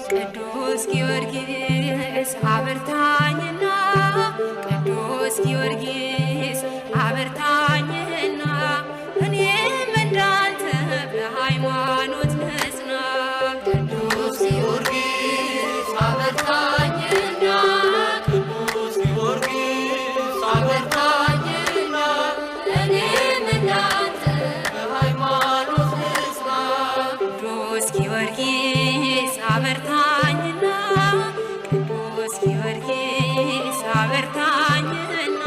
ቅዱስ ጊዮርጊስ አበርታኝና፣ ቅዱስ ጊዮርጊስ አበርታኝና፣ እኔም እንዳንተ በሃይማኖት ልጽና። ቅዱስ ጊዮርጊስ አበርታኝና፣ ቅዱስ ጊዮርጊስ አበርታኝና፣ እኔም እንዳንተ በሃይማኖት ልጽና። ቅዱስ ጊዮርጊስ አበርታኝና፣ ቅዱስ ጊዮርጊስ አበርታኝና፣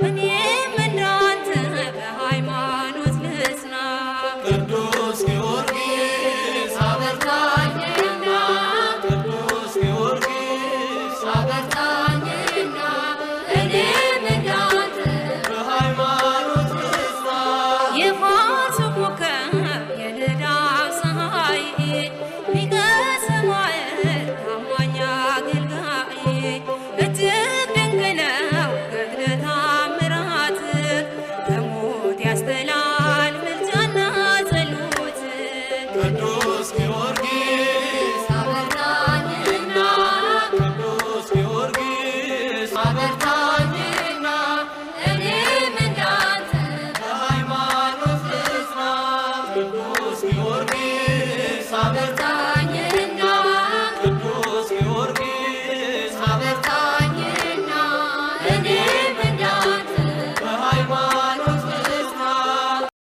እኔም እንዳንተ በሃይማኖት ልጽና። ቅዱስ ጊዮርጊስ አበርታኝና፣ ቅዱስ ጊዮርጊስ አበርታኝና፣ እኔም እንዳንተ በሃይማኖት ልጽና። የፋርሱ ኮከብ የልዳው ፀሐይ፣ ሊቀ ሰማዕት ታማኝ አገልጋይ፣ እጅግ ድንቅ ነው ገድለ ተአምራትህ፣ ከሞት ያስጥላል ምልጃና ጸሎት። ቅዱስ ጊዮርጊስ አበርታኝና፣ ቅዱስ ጊዮርጊስ አበርታኝና።